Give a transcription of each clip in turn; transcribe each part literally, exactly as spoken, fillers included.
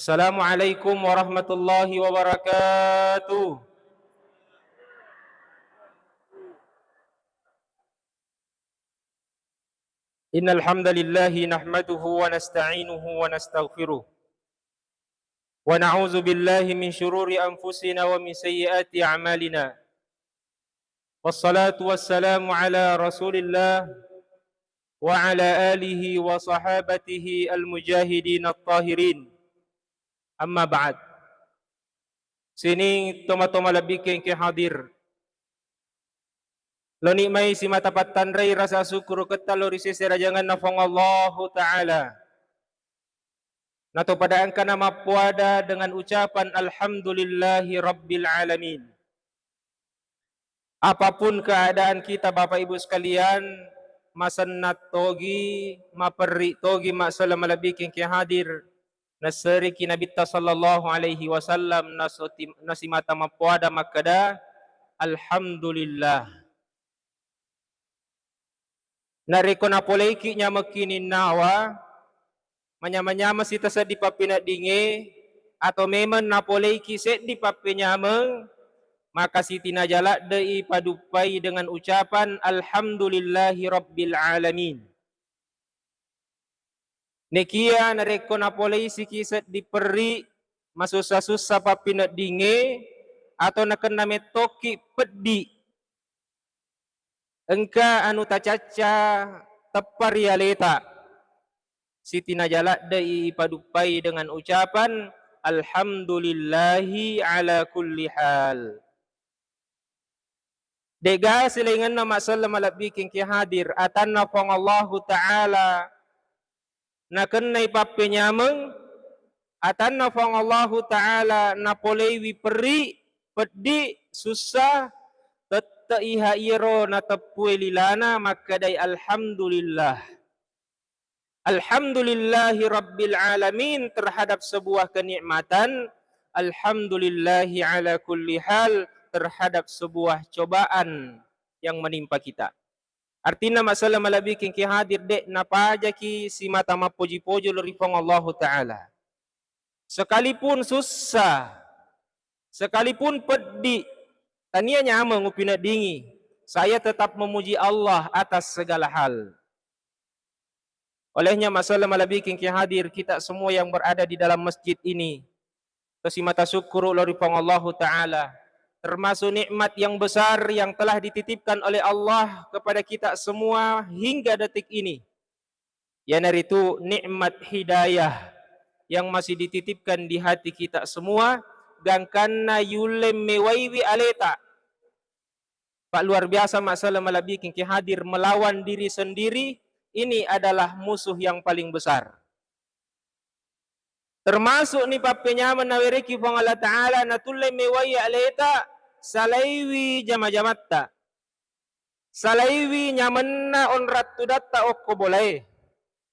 Assalamualaikum warahmatullahi wabarakatuh. Innal hamdalillahi nahmaduhu wa nasta'inuhu wa nastaghfiruh. Wa na'udzu billahi min syururi anfusina wa min sayyiati a'malina. Wassalatu wassalamu ala Rasulillah wa ala alihi wa sahabatihi al-mujahidin at-tahirin. Amma ba'd. Sining toma-toma lebbi kengke hadir. Loni mai simata pattanrai rasa syukuruketta lao ri sese rajanganna Puang Allahu Ta'ala. Nato pada engkana mappuada dengan ucapan alhamdulillahi rabbil alamin. Apapun keadaan kita, Bapak Ibu sekalian, masennat togi, maperri togi, massala malebbi kengke hadir, nasseriki Nabitta sallallahu alaihi wasallam, nasoti-, nasimata mappuada makkeda, "Alhamdulillah." Narekko napoleiki nyamekki ninnawa, manyameng-nyameng sita seddi pappeneddingnge, atau memeng napoleiki seddi pappenyameng, maka sitinaja ladde'i paduppai dengan ucapan, "Alhamdulillahi rabbil alamin." Nekia narekko napoleisiki seddi perri, masussa-sussa pappineddingnge, atau nakenna mettokki peddi, engka anu tacacca teppa ri aleta, sitinaja ladde'i ipaduppai dengan ucapan, "Alhamdulillahi ala kulli hal." De'ga silaingenna massala malebbi kengke hadir, atanna Puang Allahu Ta'ala nakennai pappenyameng, atanna Puang Allahu Ta'ala napoleiwi perri, peddi, sussa, tette'iha iyaro nateppue lilana makkedai, "Alhamdulillah." Alhamdulillahi rabbil alamin terhadap sebuah kenikmatan, alhamdulillahi ala kulli hal terhadap sebuah cobaan yang menimpa kita. Artinna, massala malebbi kengke hadir, de' napajaki simata mappoji-poji lao ri Puang Allahu Ta'ala. Sekalipun sussa, sekalipun peddi, tania nyameng upineddingi, saya tetap memuji Allah atas segala hal. Olehnya, massala malebbi kengke hadir, kita semua yang berada di dalam masjid ini, tosimata syukuru lao ri Puang Allahu Ta'ala, termasuk nikmat yang besar yang telah dititipkan oleh Allah kepada kita semua hingga detik ini, iyanaritu nikmat hidayah yang masih dititipkan di hati kita semua, gangkanna yulle mewaiwi aleta. Pak, luar biasa, massala malebbi kengke hadir, melawan diri sendiri, ini adalah musuh yang paling besar. Termasuk ni pappenyameng nawereki Puang Allah Ta'ala, natulle mewai aleta, salaiwi jama-jamatta, salaiwi nyamenna onrang tudatta okko bolae,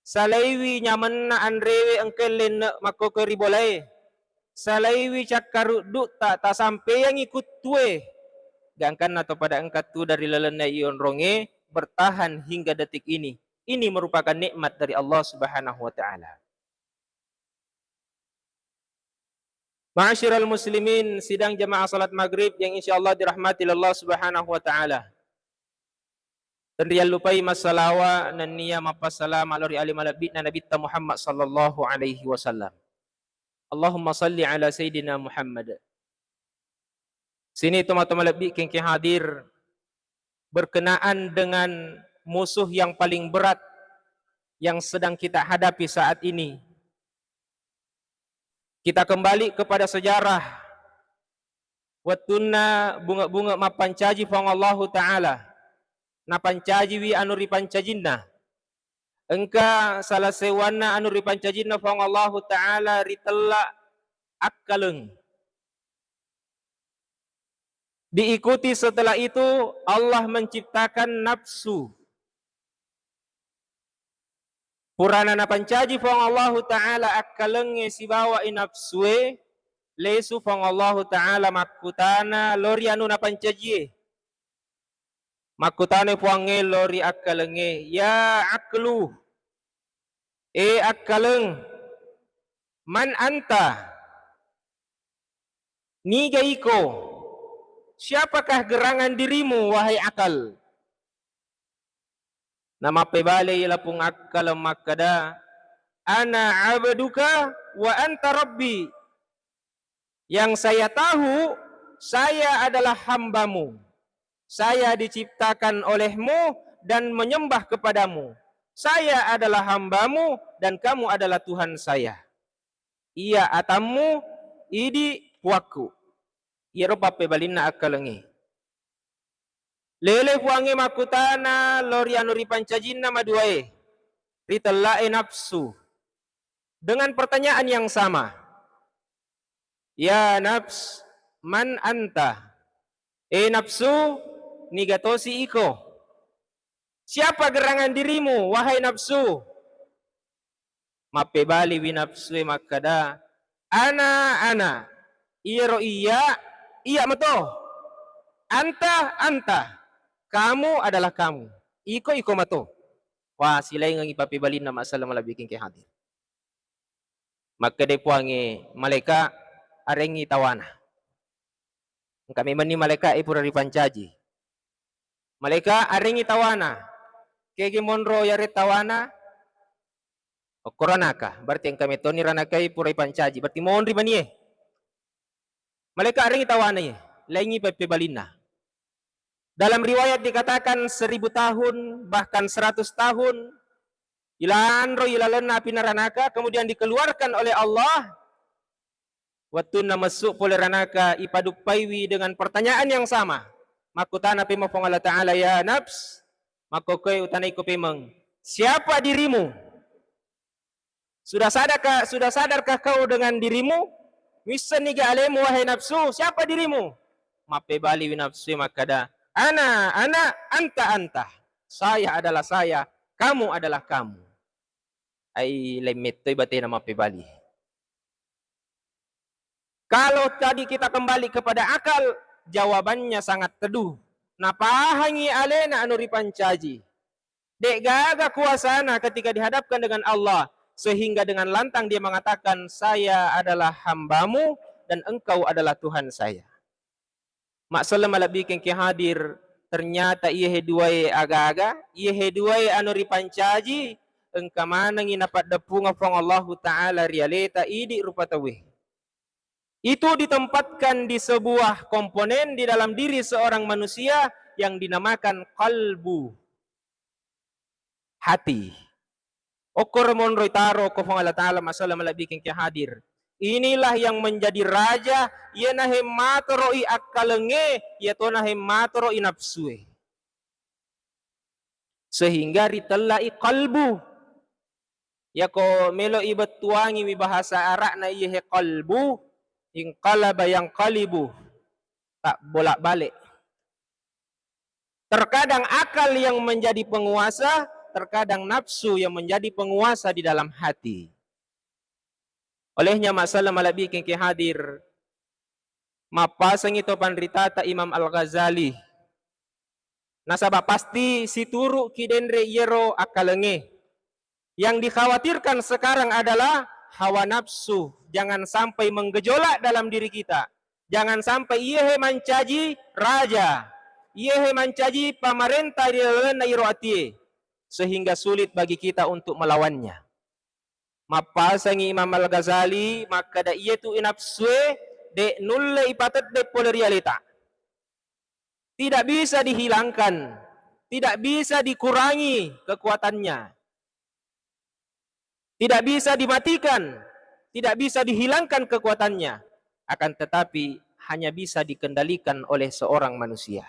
salaiwi nyamenna anrewe engka lenne makkokkoe ri bolae, salaiwi cakkaruddu'ta tasampaiyangi kuttue, gangkanna to pada engka tuda ri lalenna iyonrongnge bertahan hingga detik ini. Ini merupakan nikmat dari Allah Subhanahu wa Ta'ala. Ma'asyiral muslimin, sidang jamaah salat maghrib yang insyaallah dirahmati Allah Subhanahu wa Ta'ala. Tenriyallupai massalawa nennia mappassalama lao ri ale malebbi'na Nabitta Muhammad sallallahu alaihi wasallam. Allahumma salli ala Sayyidina Muhammad. Sini toma-toma lebbi kengke hadir, berkenaan dengan musuh yang paling berat yang sedang kita hadapi saat ini. Kita kembali kepada sejarah. Wettunna bunge-bunge mappancaji Puang Allahu Ta'ala, napancajiwi anu ripancajinna. Engka salah seuwanna anu ripancajinna Puang Allahu Ta'ala ritella akkaleng. Diikuti setelah itu, Allah menciptakan nafsu. Purana napancaji Puang Allahu Ta'ala akkalengnge sibawa i nafsue, lesu Puang Allahu Ta'ala makkutana lao ri anu napancajie. Makkutanai Puangnge lao ri akkalengnge, "Ya aqlu, e akkaleng, Man anta? Niga iko? Siapakah gerangan dirimu, wahai akal? Namappebali lapung akkaleng makkeda, "Ana abduka wa anta rabbi." Yang saya tahu, saya adalah hambamu. Saya diciptakan olehmu dan menyembah kepadamu. Saya adalah hambamu dan kamu adalah Tuhan saya. Iya atammu, idi puakku. Iyaro pappebalinna akkalengnge. Lele Puangnge makkutana lao ri anu ripancajinna maduae, ri tellae nafsu, dengan pertanyaan yang sama. "Ya nafs, man anta?" Eh nafsu, niga tosi iko? Siapa gerangan dirimu, wahai nafsu? Mappebaliwi nafsue makkeda, "Ana, ana." Iyaro iya, iya mato. "Anta, anta." Kamu adalah kamu. Iko, iko mato. Wah, silaingengngi pappebalinna massala malebbi kengke hadir. Makkeda Puangnge, "Malaika, arengngi tawana." Engka memenni malaika e pura ripancaji. "Malaika, arengngi tawana." "Kege monro yareng tawana?" "Okko ranaka." "Berarti engka metoni ranaka e pura ripancaji. Berarti monri manie." "Malaika, arengngi tawana iye." Laingngi pappebalinna. Dalam riwayat dikatakan seribu tahun, bahkan seratus tahun, ilanro ilalenna api naranaka, kemudian dikeluarkan oleh Allah. Wettunna messu pole ranaka, ipaduppaiwi dengan pertanyaan yang sama. Makkutana pemeng Puang Allah Ta'ala, "Ya nafs," makkokkoe utanaiko pemeng, "Siapa dirimu?" Sudah sadarkah, sudah sadarkah kau dengan dirimu? Missenniga alemu, wahai nafsu? Siapa dirimu? Mappebaliwi nafsu makkada, "Ana, ana, anta, anta." Saya adalah saya, kamu adalah kamu. Ai, lemmettoi batena mappebali. Kalau tadi kita kembali kepada akal, jawabannya sangat teduh. Napahangi alena anu ripancaji. De'gaga kuasana ketika dihadapkan dengan Allah, sehingga dengan lantang dia mengatakan, "Saya adalah hambamu dan engkau adalah Tuhan saya." Maksudna malebbi kengke hadir, ternyata iyahe duae aga-aga, iyahe duae anu ripancaji, engka manengngi napaddeppungeng Puang Allahu Ta'ala ri aleta idi rupa tauwe. Itu ditempatkan di sebuah komponen di dalam diri seorang manusia yang dinamakan qalbu, hati. Okkoro monroi taro ko Puang Allah Ta'ala, masalah malebbi kengke hadir. Inilah yang menjadi raja, iyana hemmatoroi akkalengnge, iyatona hemmatoroi nafsue. Sehingga ritellai qalbu. Yako melo ibettuangiwi bahasa Arabna iyahe qalbu, inqalaba yanqalibu, tak bolak-balik. Terkadang akal yang menjadi penguasa, terkadang nafsu yang menjadi penguasa di dalam hati. Olehnya, masalah malebbi kengke hadir, mappasengi to panritata Imam Al-Ghazali. Nasaba pasti situruki denre iyero akkalengnge. Yang dikhawatirkan sekarang adalah hawa nafsu. Jangan sampai menggejolak dalam diri kita. Jangan sampai iyehe mancaji raja, iyehe mancaji pamarenta ri lalenna iro atie, sehingga sulit bagi kita untuk melawannya. Mappasengi Imam Al-Ghazali makkada, iyetu nafsue de' nulle ipatedde pole ri aleta. Tidak bisa dihilangkan, tidak bisa dikurangi kekuatannya, tidak bisa dimatikan, tidak bisa dihilangkan kekuatannya, akan tetapi hanya bisa dikendalikan oleh seorang manusia.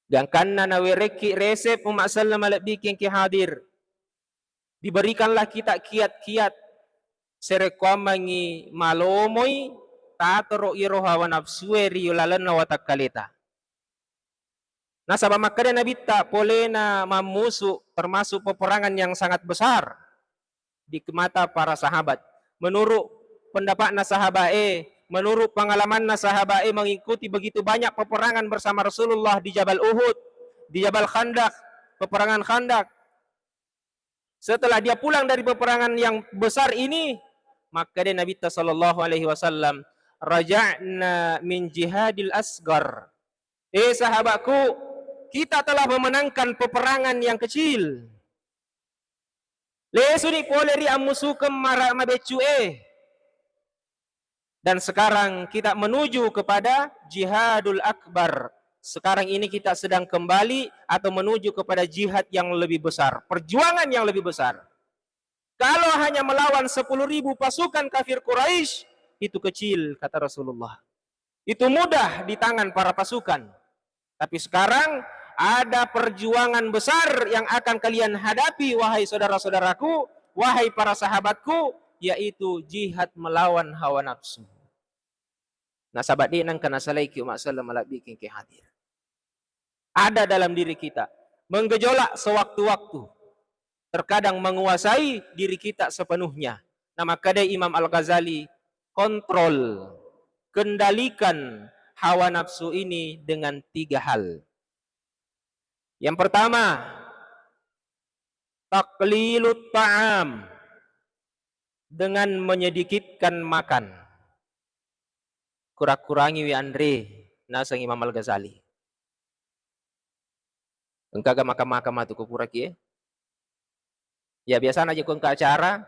Gangkanna nawerekki resep, umma selleng malebbi kengke hadir, diberikanlah kita kiat-kiat serekkoammengngi malomoi tatoro iyaro hawa nafsue ri lalenna watakkaleta. Nasaba makkeda Nabitta, polena mammusu termasuk peperangan yang sangat besar di mata para sahabat. Menurut pendapatna sahabat e, menurut pengalamanna sahabat e mengikuti begitu banyak peperangan bersama Rasulullah di Jabal Uhud, di Jabal Khandaq, peperangan Khandaq. Setelah dia pulang dari peperangan yang besar ini, Makkeda Nabitta sallallahu alaihi wasallam, "Raja'na min jihadil asgar." Eh, sahabatku, kita telah memenangkan peperangan yang kecil. Lesuni pole ri ammusukeng mara-, mabeccu e. Dan sekarang kita menuju kepada jihadul akbar. Sekarang ini kita sedang kembali atau menuju kepada jihad yang lebih besar, perjuangan yang lebih besar. Kalau hanya melawan sepuluh ribu pasukan kafir Quraisy, itu kecil, kata Rasulullah. Itu mudah di tangan para pasukan. Tapi sekarang ada perjuangan besar yang akan kalian hadapi, wahai saudara-saudaraku, wahai para sahabatku, yaitu jihad melawan hawa nafsu. Nasaba de nengka nasalaiki umat selleng malebbiku engka hadir. Ada dalam diri kita, menggejolak sewaktu-waktu, terkadang menguasai diri kita sepenuhnya. Nah, maka dari Imam Al-Ghazali, kontrol, kendalikan hawa nafsu ini dengan tiga hal. Yang pertama, taqlilut ta'am, dengan menyedikitkan makan. Kurang-kurangiwi anre, naseng Imam Al-Ghazali. Engkaga makan-makan matu ko puraki e? Ya, biasana je ko engka acara,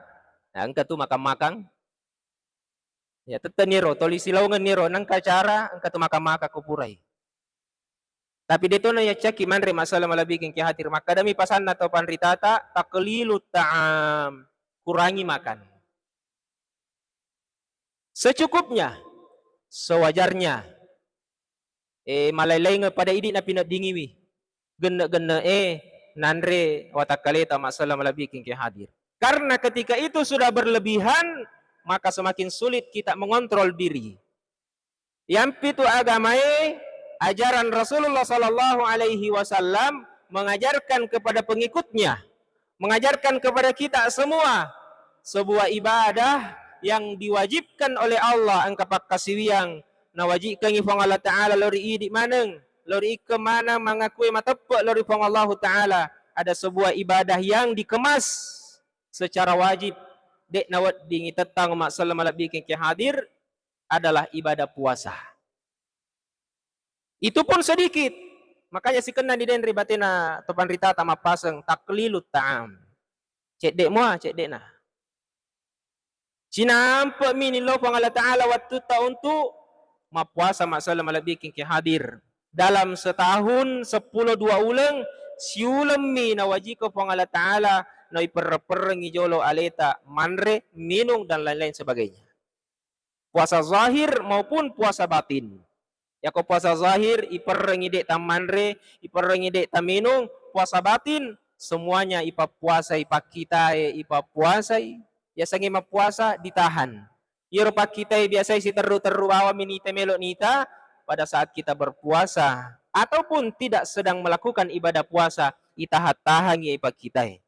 nah, engka tu makan-makan. Ya, tette niro, toli silaongen niro, nengka acara, engka tu makan-makan ko purai. Tapi de tona yaccaki manre masalah malebbiku engka hadir. Makkadami pasanna to panritata, taqlilut ta'am, kurangi makan. Secukupnya, sewajarnya. Eh, malaing-laingeng pada idi napineddingiwi. Genne-genne e nanre watakkaleta masalah malebbiku engka hadir. Karena ketika itu sudah berlebihan, maka semakin sulit kita mengontrol diri. Yang pitu agamae, ajaran Rasulullah sallallahu alaihi wasallam mengajarkan kepada pengikutnya, mengajarkan kepada kita semua sebuah ibadah yang diwajibkan oleh Allah engka pakkasiwiang, nawajikkangi Puang Allah Ta'ala lao ri idi maneng, lao ri ikkeng maneng mangakue mateppe lao ri Puang Allahu Ta'ala. Ada sebuah ibadah yang dikemas secara wajib, de naweddingi tettang umat selleng malebbiku engka hadir, adalah ibadah puasa. Itu pun sedikit. Makanya sikenna ni denre batena to panritata mappaseng taqlilut ta'am. Cedde mua, cedde na. Cinampe mi nillau Puang Allah Ta'ala wattutta untuk mappuasa masalah malebbiku engka hadir. Dalam setahun sepuluh dua uleng, siuleng mi nawajiko Puang Allah Ta'ala, naiperre-perrengi jolo aleta manre, minung, dan lain-lain sebagainya. Puasa zahir maupun puasa batin. Yako puasa zahir, iperrengi de tammanre, iperrengi de taminung, puasa batin, semuanya ipappuasai, pakkitae ipappuasai. Yasengnge mappuasa ditahan. Iyaro pakkitae biasai siterru-terru bawang minita melo nita, pada saat kita berpuasa ataupun tidak sedang melakukan ibadah puasa, itahat-tahangi pakkitae.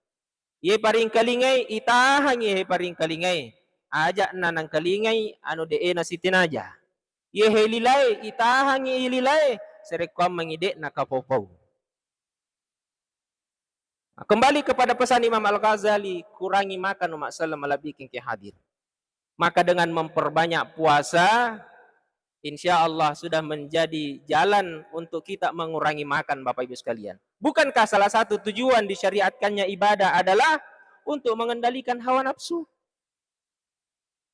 Iye paringkalingai, itahangi he paringkalingai. Aja'na nangkalingai anu de'e nasitinaja. Iye he lilae, itahangi he lilae, sarekkuammengi de'na kapau-pau. Kembali kepada pesan Imam Al-Ghazali, kurangi makan umat selleng malebbiku engka hadir. Maka dengan memperbanyak puasa, insya Allah sudah menjadi jalan untuk kita mengurangi makan, Bapak Ibu sekalian. Bukankah salah satu tujuan disyariatkannya ibadah adalah untuk mengendalikan hawa nafsu?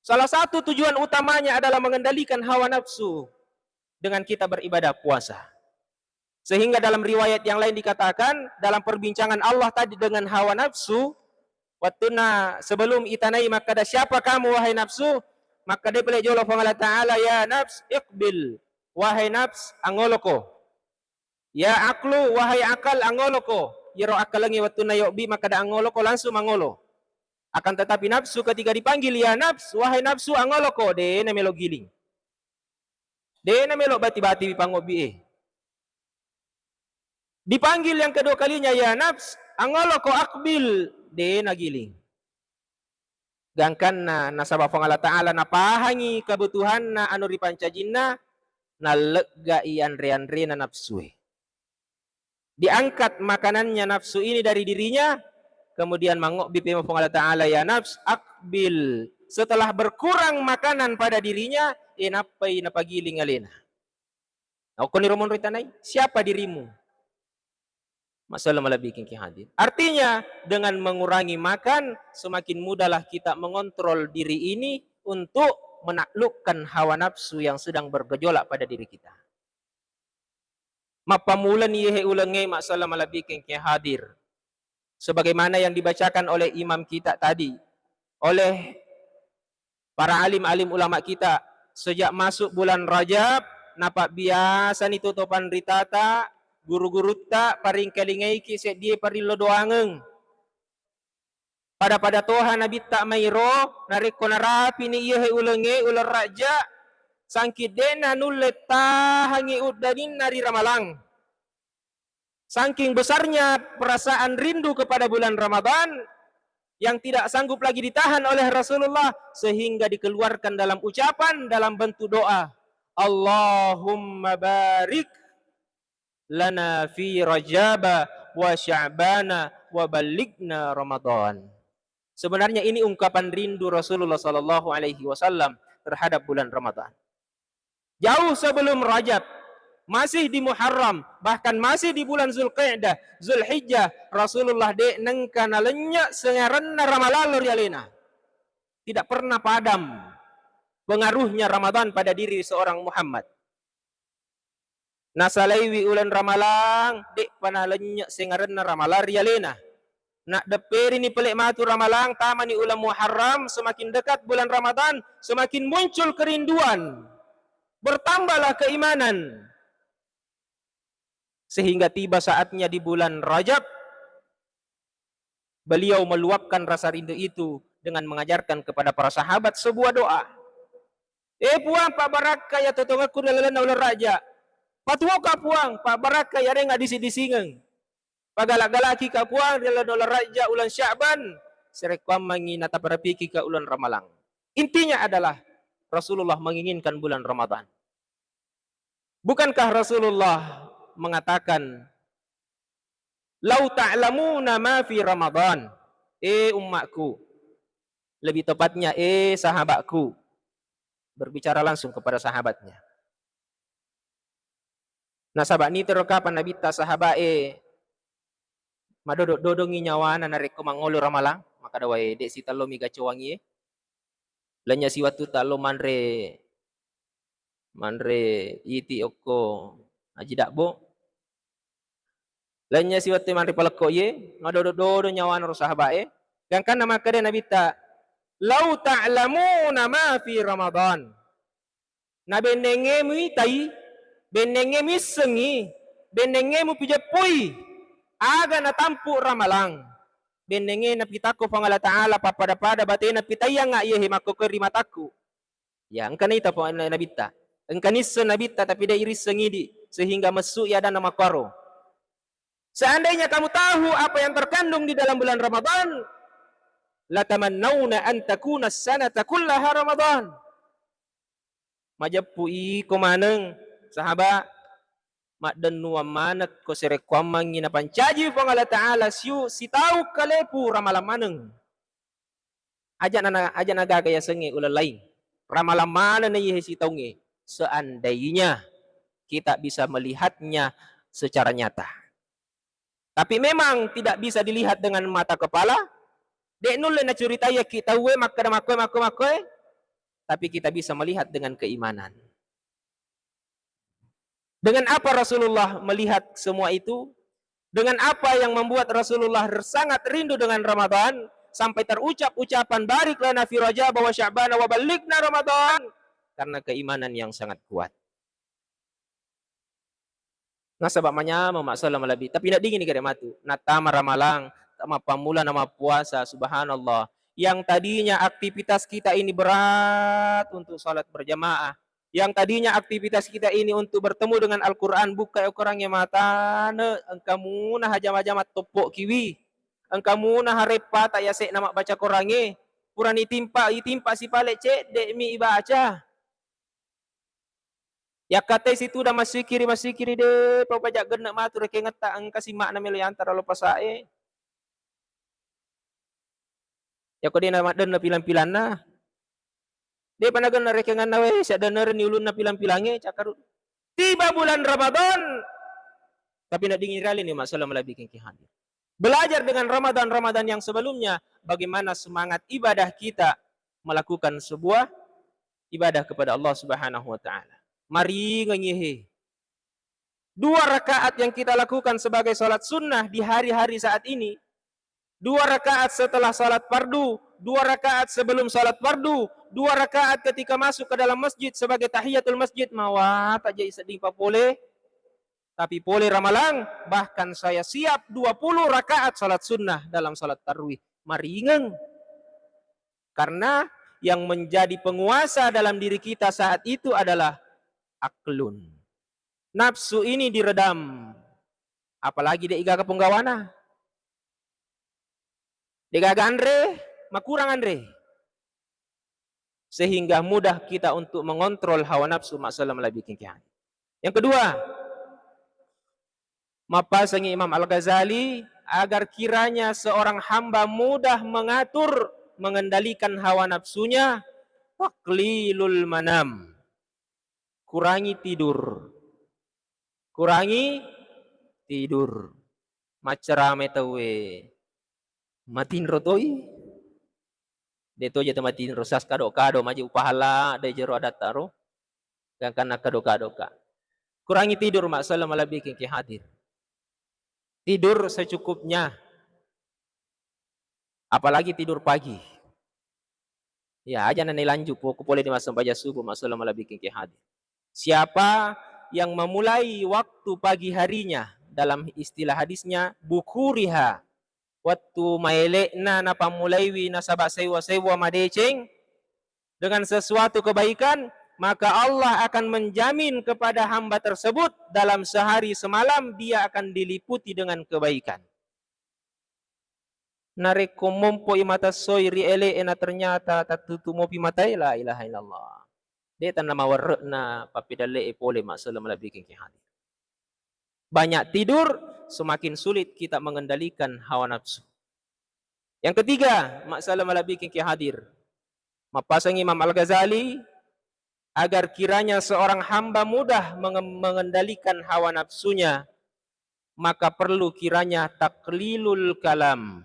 Salah satu tujuan utamanya adalah mengendalikan hawa nafsu dengan kita beribadah puasa. Sehingga dalam riwayat yang lain dikatakan, dalam perbincangan Allah tadi dengan hawa nafsu, wattunna sebelum itanai makkada, "Siapa kamu, wahai nafsu?" Makkada pale jolo Puang Allah Ta'ala, "Ya nafs, iqbil." Wahai nafs, angoloko. Ya aklu, wahai akal, angoloko. Yero akkalengnge wattunna yobbi makkada angoloko, langsung mangolo. Akan tetapi nafsu ketika dipanggil, "Ya nafs, wahai nafsu, angoloko," de namelo giling. De namelo bati-bati pangobbi e. Dipanggil yang kedua kalinya, "Ya nafs, angoloko, akbil," de nagiling. Gangkanna nasaba Puang Allah Ta'ala napahangi kebutuhanna anu ripancajinna, nalleggai anre-anrena nafsue. Diangkat makanannya nafsu ini dari dirinya, kemudian mangobbi pemo Puang Allah Ta'ala, "Ya nafs, akbil, Setelah berkurang makanan pada dirinya, eh, nappai napagiling alena. Okkoniro monro tanai, siapa dirimu? Masalah malebbi kengki hadir. Artinya, dengan mengurangi makan, semakin mudahlah kita mengontrol diri ini untuk menaklukkan hawa nafsu yang sedang bergejolak pada diri kita. Mappamulani iyehe ulengnge, masalah malebbi kengki hadir. Sebagaimana yang dibacakan oleh imam kita tadi, oleh para alim-alim ulama kita, sejak masuk bulan Rajab, napabbiasani to, to panritata, guru-gurutta, paringkalingaiki seddie parillo doangeng. Pada-pada toha nabitta mairo, narekko narapini iyehe ulengnge, uleng Rajja, sangking de'na nulle tahangi uddaninna ri Ramalang. Sangking besarnya perasaan rindu kepada bulan Ramadan yang tidak sanggup lagi ditahan oleh Rasulullah, sehingga dikeluarkan dalam ucapan, dalam bentuk doa, "Allahumma barik lana fi Rajaba wa Sya'bana wa ballighna Ramadan." Sebenarnya ini ungkapan rindu Rasulullah sallallahu alaihi wasallam terhadap bulan Ramadan. Jauh sebelum Rajab, masih di Muharram, bahkan masih di bulan Zulqa'dah, Zulhijjah, Rasulullah de' nengka nalennye' sengarenna Ramalang lao ri alena. Tidak pernah padam pengaruhnya Ramadan pada diri seorang Muhammad. Nasalaiwi uleng Ramalang, de'pa nalennye' sengarenna Ramalang ri alena. Naddepperini pale' matu Ramalang, tamani uleng Muharram, semakin dekat bulan Ramadan, semakin muncul kerinduan. Bertambahlah keimanan. Sehingga tiba saatnya di bulan Rajab, beliau meluapkan rasa rindu itu dengan mengajarkan kepada para sahabat sebuah doa. "Eh Puang, pabbarakka iya totongekku ri lalenna uleng Rajja. Patuwoka Puang, pabbarakka iyarengnga disi-disingeng. Pagala-galakika Puang ri lalenna uleng Rajja, uleng Sya'ban, sarekkuammengngi nataparapikika uleng Ramalang." Intinya adalah Rasulullah menginginkan bulan Ramadan. Bukankah Rasulullah mengatakan, "Lau ta'lamuna ma fi Ramadan," eh ummakku, lebih tepatnya, eh sahabatku, berbicara langsung kepada sahabatnya. Nasaba' nitero kapang nabitta sahaba'e madodong-dodongngi nyawana narekko mangolo Ramalang, makkeda, "Wae, de' sitellomi gacowangngie. Lennye' siwettu tallo manre, manre iti okko Haji Dabbo. Lennye' siwettu manre palekko iye," madodong-dodong nyawana ro sahaba'e. Gangkanna makkeda nabitta, "Lau ta'lamuna ma fi Ramadan." Nabennengngé muitai, bennengngé muissengngi, bennengngé mupijeppui aga natampu Ramalang. Bennengngé napitakko Puang Allah Ta'ala pappada-pada baténa pitaiyangnga iyéhé makkokkoé ri matakku. Ya, engka naita Puang, Nabitta. Engka nisseng Nabitta, tapi dé' irisseng idi, sehingga messu'i adanna makkuaro. Seandainya kamu tahu apa yang terkandung di dalam bulan Ramadan, latamannauna an takuna sanata kullaha Ramadan. Majeppu iko maneng, sahaba, maddennuang manekko sarekkuammengngi napancaji Puang Allah Ta'ala siu-, sitaung kalepu ramalang maneng. Aja' na-, aja' nagaga yasengnge uleng laing. Ramalang maneng na iyahe sitaungnge. Seandainya kita bisa melihatnya secara nyata. Tapi memang tidak bisa dilihat dengan mata kepala. De' nulle nacuritai ki tauwe makkeda makkoe, makkoe, makkoe. Tapi kita bisa melihat dengan keimanan. Dengan apa Rasulullah melihat semua itu? Dengan apa yang membuat Rasulullah sangat rindu dengan Ramadan sampai terucap ucapan, "Barik lana fi Rajab wa Sya'ban wa ballighna Ramadan"? Karena keimanan yang sangat kuat. Nasaba manyameng masalah malebbi, tapi naddingi ni gare matu. Nattama Ramalang, mappammula na mappuasa, subhanallah. Yang tadinya aktivitas kita ini berat untuk salat berjamaah, yang tadinya aktivitas kita ini untuk bertemu dengan Al-Quran, bukkai okkorangnge matane, engka muna hajama-jama toppo kiwi, engka muna hareppa ta yase'na mabbaca korangnge, purani timpa, itimpa sipale cedde' mi ibaca. Yakkatai situda massikiri, massikiri de' pa baja genne' matu rekengetta, engka simma'na melo yantara lo pasae. Yako de' na maddenna pilang-pilanna, De'pa nagenna rekenganna, we, siaddennerenni ulunna pilang-pilangnge, cakkaru. Tiba bulan Ramadan, tapi naddingin rialeni, massala malebbiking ki hadir. Belajar dengan Ramadan-Ramadan yang sebelumnya, bagaimana semangat ibadah kita melakukan sebuah ibadah kepada Allah Subhanahu wa Ta'ala. Maringengngi, he. Dua rakaat yang kita lakukan sebagai salat sunnah di hari-hari saat ini, dua rakaat setelah salat fardu, dua rakaat sebelum salat fardu, dua rakaat ketika masuk ke dalam masjid sebagai tahiyatul masjid, mawata je sedding papole, tapi pole Ramalang, bahkan saya siap dua puluh rakaat salat sunnah dalam salat tarwih. Maringeng. Karena yang menjadi penguasa dalam diri kita saat itu adalah aklun. Nafsu ini diredam. Apalagi de'gaga penggawana. De'gaga anre, makurang anre. Sehingga mudah kita untuk mengontrol hawa nafsu, massala malebbiking ki hadir. Yang kedua, mappasengi Imam Al-Ghazali agar kiranya seorang hamba mudah mengatur, mengendalikan hawa nafsunya, taqlilul manam. Kurangi tidur. Kurangi tidur. Maccarama tauwe matinro toi. De' to je tematinro, sas kado-kado maji upahalla de' jero adatta ro. Gangkanna kado-kado ka. Kurangi tidur, massala malebbiking ki hadir. Tidur secukupnya. Apalagi tidur pagi. Ya, aja' na nilanjut poko pole di massempajang subuh, massala malebbiking ki hadir. Siapa yang memulai waktu pagi harinya, dalam istilah hadisnya, bukuriha, waktu maele'na napammulaiwi nasaba' sewwa-sewwa madeceng, dengan sesuatu kebaikan, maka Allah akan menjamin kepada hamba tersebut dalam sehari semalam dia akan diliputi dengan kebaikan. Narekko mompo'i mata essoi ri ele'e na ternyata tattutu mopi matae, la ilaha illallah. De' tanna mawerre'na pappedalle'e pole, massala malebbiking ki hadir. Banyak tidur, semakin sulit kita mengendalikan hawa nafsu. Yang ketiga, massala malebbiking ki hadir. Mappasengi Imam Al-Ghazali, agar kiranya seorang hamba mudah menge-, mengendalikan hawa nafsunya, maka perlu kiranya taqlilul kalam.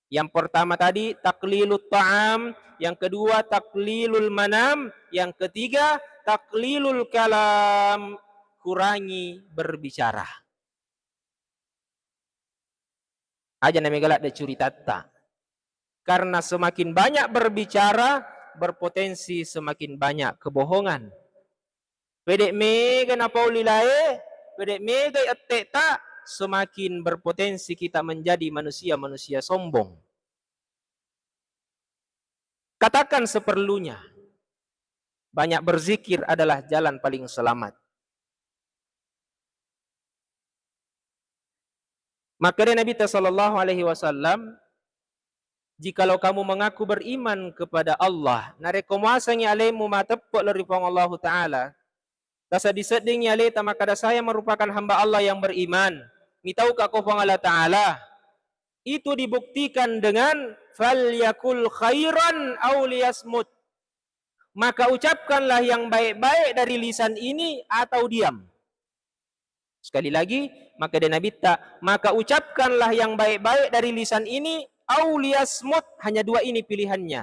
Yang pertama tadi taqlilut ta'am, yang kedua taqlilul manam, yang ketiga taqlilul kalam, kurangi berbicara. Aja' na mega ladde' curitatta. Karena semakin banyak berbicara, berpotensi semakin banyak kebohongan. Pede' mega napau lilae, pede' mega ette'ta, semakin berpotensi kita menjadi manusia-manusia sombong. Katakan seperlunya. Banyak berzikir adalah jalan paling selamat. Makkeda Nabitta sallallahu alaihi wasallam, "Jikalau kamu mengaku beriman kepada Allah, narekko muasangi alemu mateppe' lao ri Puang Allahu Ta'ala, taseddi-seddingi aleta makkada saya merupakan hamba Allah yang beriman, mitauka ko Puang Allah Ta'ala, itu dibuktikan dengan falyakul khairan aw liyasmut." Maka ucapkanlah yang baik-baik dari lisan ini atau diam. Sekali lagi, makkeda Nabitta, maka ucapkanlah yang baik-baik dari lisan ini, au liyasmut, hanya dua ini pilihannya.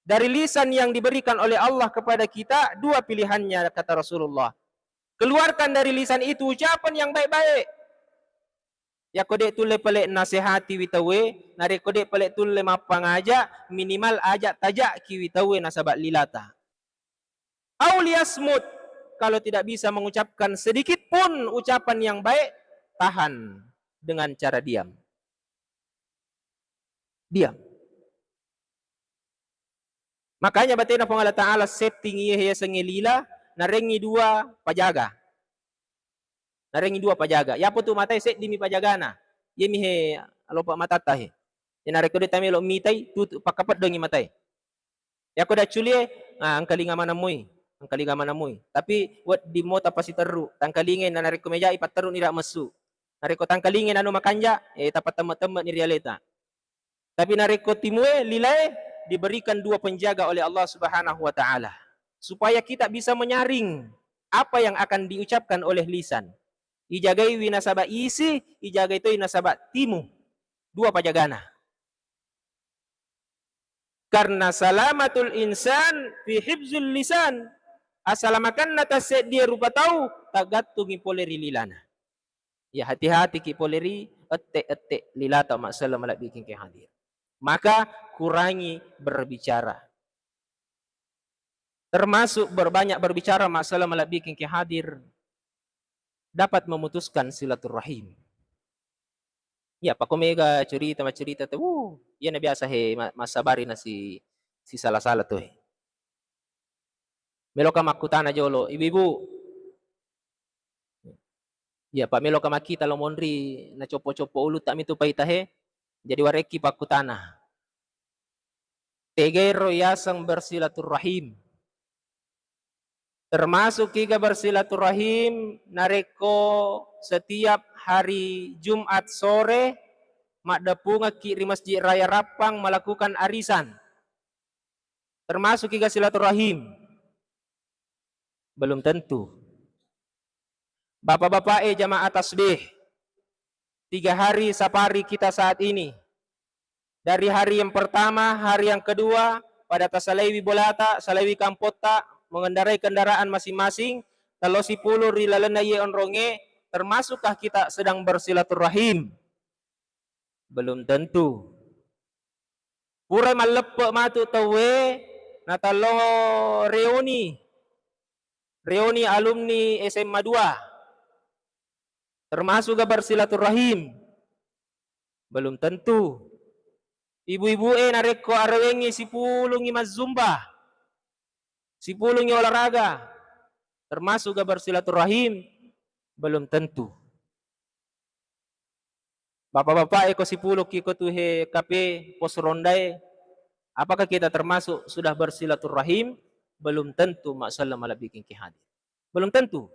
Dari lisan yang diberikan oleh Allah kepada kita, dua pilihannya, kata Rasulullah. Keluarkan dari lisan itu ucapan yang baik-baik. Yakko de' tulle pale' nasehatiwi tauwe, narekko de' pale' tulle mappangaja, minimal aja' tajakiwi tauwe nasaba' lilata. Au liyasmut, kalau tidak bisa mengucapkan sedikit pun ucapan yang baik, tahan dengan cara diam. Diam. Makanya batena Puang Allah Ta'ala setting iye yasengnge lila, narengngi dua pajaga. Narengngi dua pajaga. Yapo tu matae seddimi pajagana. Iyemi he alopa matatta he. Narekko de' tamelo mitai, tutu, pakkapeddengi matae. Yakko dacculie, ah, engkalinga maneng moi, engkalinga maneng moi. Tapi wedding mo tapasiterru, tangkalingai na narekko mejai patterru ni rak messu. Narekko tangkalingai nanu makanja, eh, tapatemme-temme ni ri aleta. Tapi narekko timue, lilae, diberikan dua penjaga oleh Allah Subhanahu wa Ta'ala, supaya kita bisa menyaring apa yang akan diucapkan oleh lisan. Ijagaiwi nasaba isi, ijagai toi nasaba timu. Dua pajagana. Karena salamatul insan fi hifzil lisan. Asalamakanna tasseddie rupa tau, taggattungi pole ri lilana. Ya, hati-hati ki pole ri ette-ette lilata, masalama malebbiking ke hadir. Maka kurangi berbicara. Termasuk berbanyak berbicara, masalama malebbiking ke hadir, dapat memutuskan silaturrahim. Ya, pako mega cerita, maccerita tu, wuh, iyana biasa he ma-, massabari na si, si sala-sala tu he. Meloka makkutana jolo, ibu-ibu. Ya, pa meloka makkita lo monri na coppo-coppo ulutta mitu paita he. Jadi warekki pakkutana. Tegairo yaseng bersilaturrahim. Termasuk kiga bersilaturrahim narekko setiap hari Jumat sore maddeppungekki ri Masjid Raya Rappang melakukan arisan. Termasuk kiga silaturahim? Belum tentu. Bapak-bapak, eh, jamaah tasbih, tiga hari safari kita saat ini. Dari hari yang pertama, hari yang kedua, pada tasalaiwi bolata, salaiwi kampotta, mengendarai kendaraan masing-masing, talo sipulu ri lalenna iye onronge, termasukkah kita sedang bersilaturahim? Belum tentu. Purai malleppe matu tauwe, natallo reuni, reuni alumni S M A dua. Termasuk ga bersilaturahim? Belum tentu. Ibu-ibu e narekko arewengi sipulungi mazzumba, sipulungi olahraga, termasuk ga bersilaturahim? Belum tentu. Bapak-bapak e ko sipulukki ko tu he K P pos ronda e, apakah kita termasuk sudah bersilaturahim? Belum tentu, masalama malebbiking ki hadir. Belum tentu.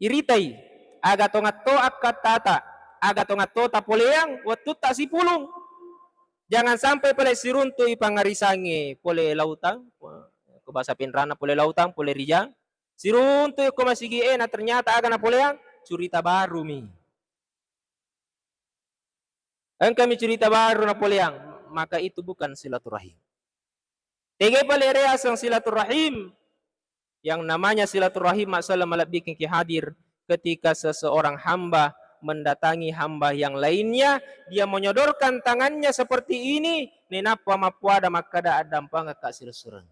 Iritai, aga tongatto akkattata, aga tongatto tapoleang wettutta sipulung. Jangan sampai pale siruntu'i pangarisangnge pole lautang, ko bahasa Pinranna pole lautang, pole rijang. Siruntu'i ko masigi e, na ternyata aga napoleang, curita baru mi. Engkami curita baru napoleang, maka itu bukan silaturahim. Tegai pale ere aseng silaturahim? Yang namanya silaturahim, masalama malebbiking ki hadir, ketika seseorang hamba mendatangi hamba yang lainnya, dia menyodorkan tangannya seperti ini, nenappa mappuada makkada, addampangekka silessureng.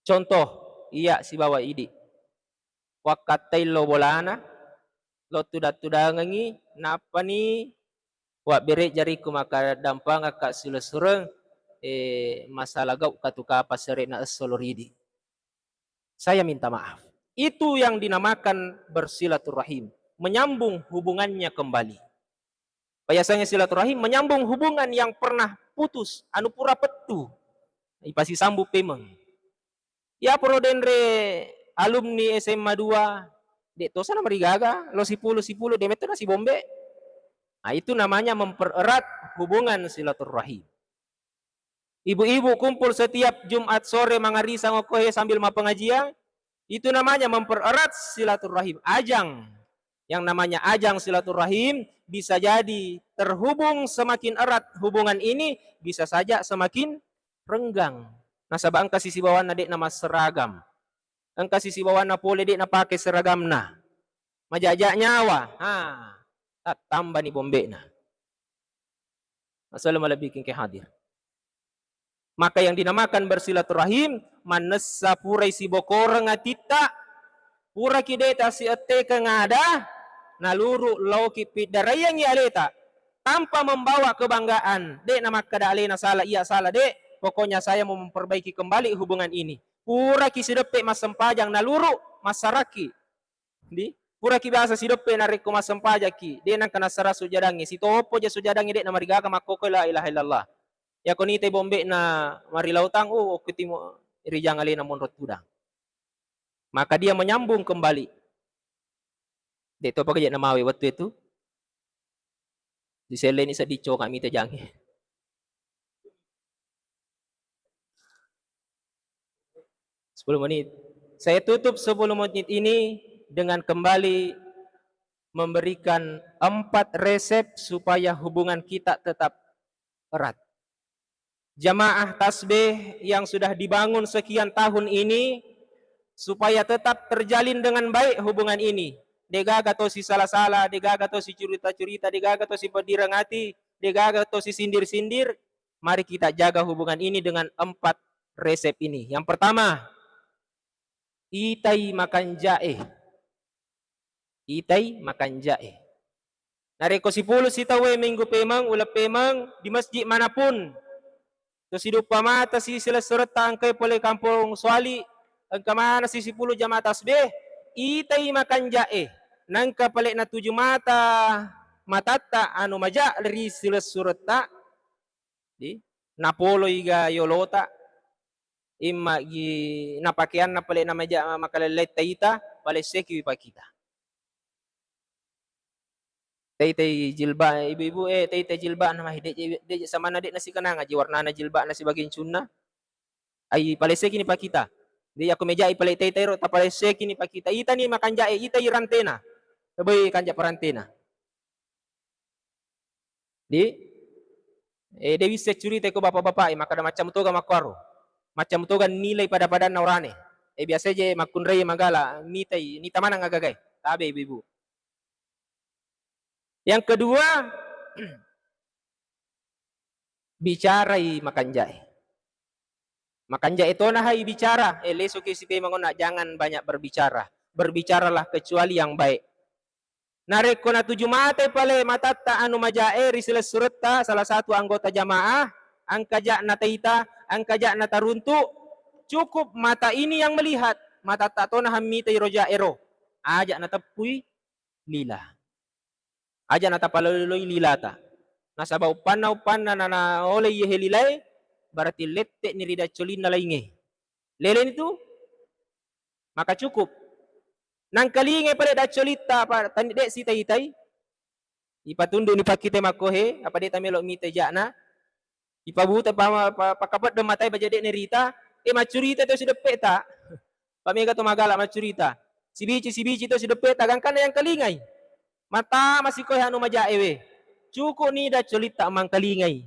Contoh, iya sibawa idi. Wakkattai lo bolana, lo tudang-tudangengi, nappani wabbere jarikku maka dampangakka silessureng, eh, masalah gau katu kapa sere'na esso lo ridi. Saya minta maaf. Itu yang dinamakan bersilaturahim, menyambung hubungannya kembali. Biasanya silaturahim menyambung hubungan yang pernah putus, anu pura pettu, ipasisambung pemeng. Iya poro denre alumni S M A dua, de' tosa namarigaga, lo sipulu-sipulu, de' metto nasibombe. Nah, itu namanya mempererat hubungan silaturahim. Ibu-ibu kumpul setiap Jumat sore mangarisang okkoe sambil mappengajian, itu namanya mempererat silaturahim. Ajang, yang namanya ajang silaturahim bisa jadi terhubung semakin erat hubungan ini, bisa saja semakin renggang. Nasaba engka sisibawanna de' namasseragam. Engka sisibawanna pole de' napake seragamna. Majaja nyawa. Ha, tattambani bombe'na. Masalama malebbiking ke hadir. Maka yang dinamakan bersilaturahim, mannessa purai sibokoreng atitta, puraki de' tasiettekeng ada, naluru laoki piddaraiangi aleta, tanpa membawa kebanggaan, de' namakkada alena salah, iya salah, de', pokoknya saya mau memperbaiki kembali hubungan ini. Puraki sideppe massempajang, naluru massaraki. Di, puraki biasa sideppe narekko massempajakki, de' nengka nassara sujadangnge, sitopoja sujadangnge de' namarigaga makkokkoe la ilaha illallah. Yako nitai bombe'na marilautang, oh, okko timo rijang alena monro tudang. Maka dia menyambung kembali. De' topa kaje namawe wettu itu. Diselleni seddi coka mita jange. Sepuluh menit. Saya tutup sepuluh menit ini dengan kembali memberikan empat resep supaya hubungan kita tetap erat. Jamaah tasbih yang sudah dibangun sekian tahun ini, supaya tetap terjalin dengan baik hubungan ini. Degaga to si sala-sala, degaga to si curita-curita, degaga to si pedireng ati, degaga to si sindir-sindir. Mari kita jaga hubungan ini dengan empat resep ini. Yang pertama, itai makanja'e. Itai makanja'e. Narekko sipulung sitauwe minggu pemeng, uleng pemeng, di masjid manapun, to siduppa mata si silessuretta engkai pole kampong Suwali, engka maneng si sipulung jamaah tasbih, itai makanja'e. Nangka pale natuju mata, matatta anu maja ri silessuretta, di, napoloi ga yolota, imma gi napakeanna pale namaja makalellai taita, palessekiwi pakita. Taitai jilba, ibu-ibu, eh, taitai jilba na mahi, deje, deje samanna de nasikenanga ji warnana jilba na sibagian cunna. Ai palessekini pakita. Jadi yakko mejai pale taitai ro, tapalessekini pakita. Itani makanja'e, itai rantena. Tebei kanja parantena. Di, eh, de wisseng curita ko bapak-bapak, eh, makkada macam toga makkuaro. Macam toga nilai pada-padanna orane. Eh, biasa je makkunrai magala, mitai, nita maneng agagai. Tabe ibu-ibu. Yang kedua, bicarai makanja'e. Makanja'e tona hai bicara, eh, lesuki sipemeng onna, jangan banyak berbicara. Berbicaralah kecuali yang baik. Narekko natuju matai pale matatta anu maja'e ri silessuretta salah satu anggota jamaah, engka ja nataita, engka ja nataruntu, cukup mata ini yang melihat, matatta tona hammitai ro ja'e ro. Aja nateppui lila. Aja natapaloloi lilata. Nasaba uppanna, uppanna nanaolei yehe lilae, berarti lette'ni ri daccolinna laingnge. Leleni tu? Maka cukup. Nangkalingai pale daccolitta, apa tani de sitaitai. Ipatundu'ni pakkite makkohe, apa de tamelo mitai ja'na. Ipabuta pa, pa, pakapeddeng matai baja de nerita, eh, maccurita to sideppeta. Pamega to magala maccurita. Sibici, sibici to sideppeta, gangkanna yang kalingai. Mata masikoe anu maja'e we. Cuku'ni daccolitta mangkalingai.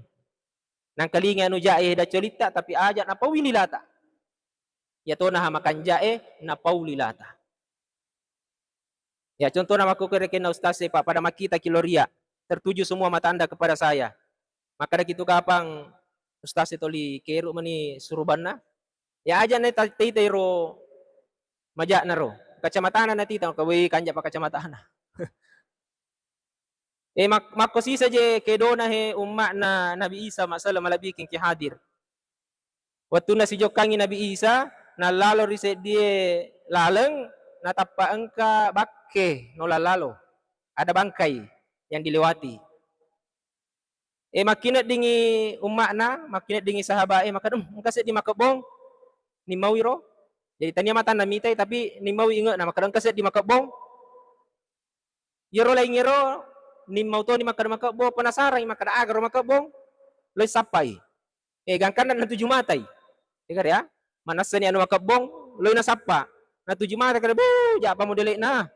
Nangkalingai anu ja'e daccolitta, tapi aja napaui lilata. Iyatonaha makanja'e napau lilata. Ya, contohna makkukku rekenna ustaz e, Pak, pada makkita ki loria, tertuju semua mata anda kepada saya. Makkadaki tu kapang ustaz e toli keru mani surubanna. Ya, aja ne ta-, taitai ro maja'na ro. Kacamatana natita, ka wei kanja pa kacamatana. Eh, mak-, makko sisa je kedona he umma'na Nabi Isa, masalah malebbiking ki hadir. Wettunna sijokkangi Nabi Isa, nallalo ri seddie laleng, natappa engka bakke nola lalo. Ada bangkai yang dilewati. Eh, makkineddingi umma'na, makkineddingi sahabae, makkeda, "Em, engka seddi makebbong, nimmaui ro." Jadi tania matanna mitai, tapi nimmaui inge'na, makkeda, "Engka seddi makebbong." Iyaro laingngero nimmau toni makkeda makebbong, penasarangi makkeda, "Aga ro makebbong?" Loi sappai. Eh, gangkanna natuju matai. Ega ria? Manassani anu makebbong, loi nasappa. Natuju mata kada, "Buh, ja'pa modele'na."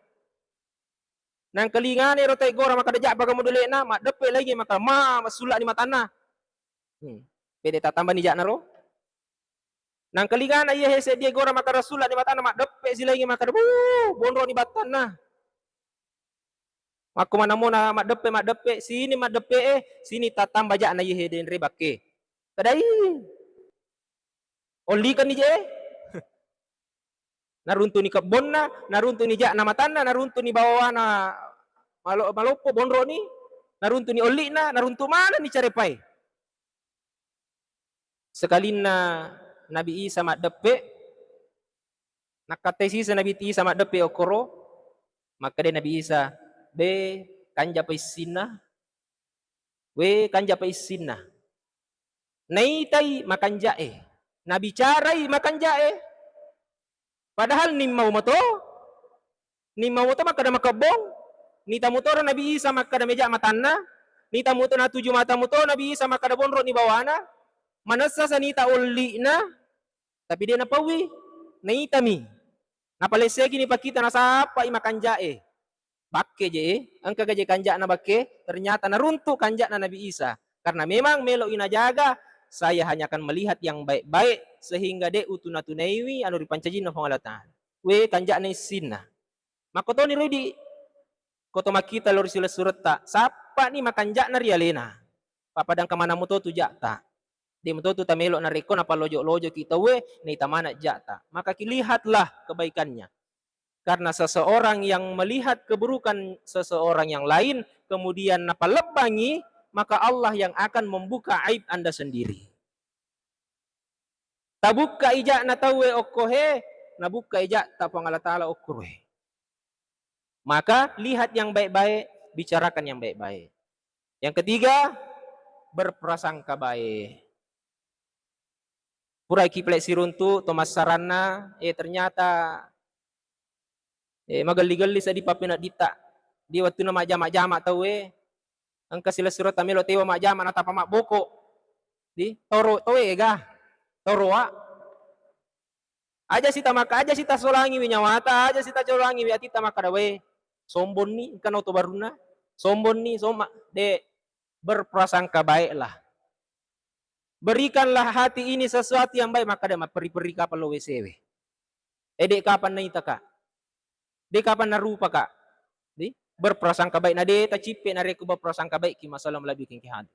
Nangkalingana ero taeggora makkeda, "Ja'pa ga modele'na?" Maddeppe lagi makkeda, "Ma, massulla'ni matanna." Hmm. Pede tatambani ja'na ro. Nangkalingana iya he seddie gora makkeda, "Sulla'ni matanna," maddeppe silaingi makkeda, "Buh, bonroni battanna." Makko manamona maddeppe, maddeppe, sini maddeppe e, sini tattamba ja'na iya he denre bakke. Kedai. Ollikanni je. Naruntuni kebbonna, naruntuni ja'na matanna, naruntuni bawana malo-, maloppo bonroni, naruntuni olli'na, naruntu manenni carepae. Sekalinna Nabi Isa maddeppe, nakkattai sisa Nabi Isa maddeppe okkoro, makkeda Nabi Isa, "Be, kanjapa issinna? We, kanjapa issinna?" Naitai makanja'e, nabicarai makanja'e. Padahal nimmau mato, nimmau mato makkeda makebbong, nita mutoro Nabi Isa makkeda meja matanna, nita muto natuju mata muto Nabi Isa makkeda bonroni bawana, manessa sanita olli'na, tapi de napaui. naitami. Napalessegini pakkita, nasappai makanja'e. Bakke je, eh. Engka gaje kanja'na bakke? Ternyata naruntuk kanja'na Nabi Isa. Karena memang melo'i najaga, "Saya hanya akan melihat yang baik-baik, sehingga de' utuna-tunaiwi anu ripancajinna Puang Allah Ta'ala." We, kanja'na issinna. Makkotoni ridi, ko to makkita lao ri silessuretta, sappani makanja'na ri alena. Pappadangka maneng muto tu ja'ta. De' muto tu tamelo narekko napallojo-lojoki tauwe, naita maneng ja'ta. Maka kilihatlah kebaikannya. Karena seseorang yang melihat keburukan seseorang yang lain, kemudian napalebbangi, maka Allah yang akan membuka aib Anda sendiri. Tabukka ija'na tauwe okko he, nabukka ija'ta Puang Allah Ta'ala okko rohe. Maka lihat yang baik-baik, bicarakan yang baik-baik. Yang ketiga, berprasangka baik. Puraki pale siruntu to massaranna, eh, ternyata, eh, magelli-gelli seddi pappeneddita. Di wettunna majjama-jama tauwe, engka silessuretta melo tewa majjama natapa mabboko. Di toro towe ega, toroa. Aja sita maka, aja sita solangiwi nyawata, aja sita solangiwi atita makkada, "We, sombonni, engka nau to barunna, sombonni, somma." De', berprasangka baiklah. Berikanlah hati ini sesuatu yang baik, makkada, "Mapperi-peri kapang lo W C we. Eh, de' kapang naitaka. De' kapang narupaka." Di, berprasangka baik. Na de' tacippe narekko berprasangka baik ki masalah malebbi kengke hati.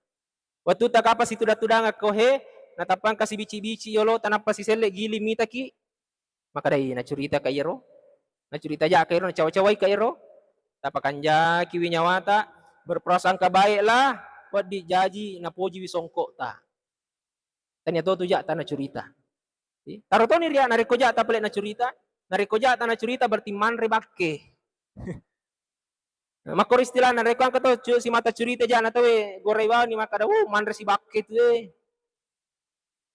Wettutta kapang situdang-tudangeng ko he, natappangka sibici-bici yolo, tanappa siselle giling mitaki, makkadai, "Nacuritaka iyaro? Nacurita jaka iyaro? Nacawa-cawai ka iyaro?" Tapakanjakiwi nyawata, berprasangka baiklah, weddi jaji napojiwi songkokta. Tania to tu ja'ta nacurita. Taro toni ria, narekko ja'ta pale nacurita, narekko ja'ta nacurita berarti manre bakke. Makkoro istilahna, narekko engka to cu-, simata curita ja'na tauwe, gorai bawani makkada, "Uh, manre sibakke tu, eh."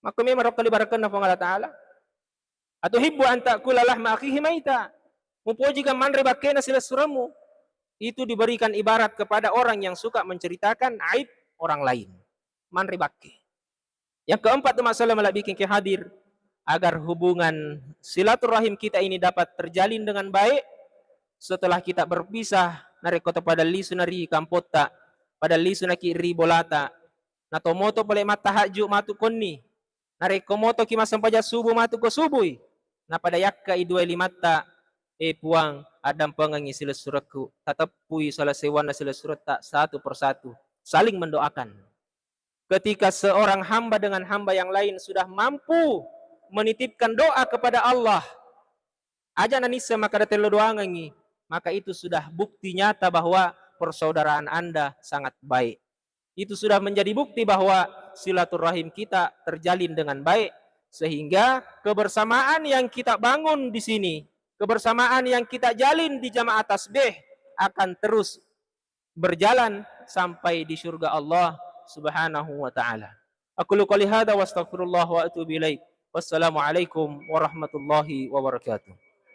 Makko memang rokka libarakenna Puang Allah Ta'ala. "Atuhibbu an ta'kula lahma akhihi maita?" Mupojika manre bakkena silessuremmu? Itu diberikan ibarat kepada orang yang suka menceritakan aib orang lain. Manre bakke. Yang keempat, tu masalah malebbi kengke hadir, agar hubungan silaturahim kita ini dapat terjalin dengan baik setelah kita berpisah, narekko to pada lisu na ri kampotta, pada lisu naki ri bolata, natomoto pole mattahajju matu konni, narekko motoki massempajang subuh matu ko subui, napada yakkai dua limatta, "Eh Puang, addampengengngi silessurekku, tateppui sala sewanna silessuretta satu persatu." Saling mendoakan. Ketika seorang hamba dengan hamba yang lain sudah mampu menitipkan doa kepada Allah, aja nanissa makkada tello doangengngi, maka itu sudah bukti nyata bahwa persaudaraan Anda sangat baik. Itu sudah menjadi bukti bahwa silaturahim kita terjalin dengan baik, sehingga kebersamaan yang kita bangun di sini, kebersamaan yang kita jalin di jamaah tasbih akan terus berjalan sampai di surga Allah Subhanahu wa Ta'ala. Aqulu qouli hadza wa astaghfirullah wa atubu ilaih. Wassalamualaikum warahmatullahi wabarakatuh.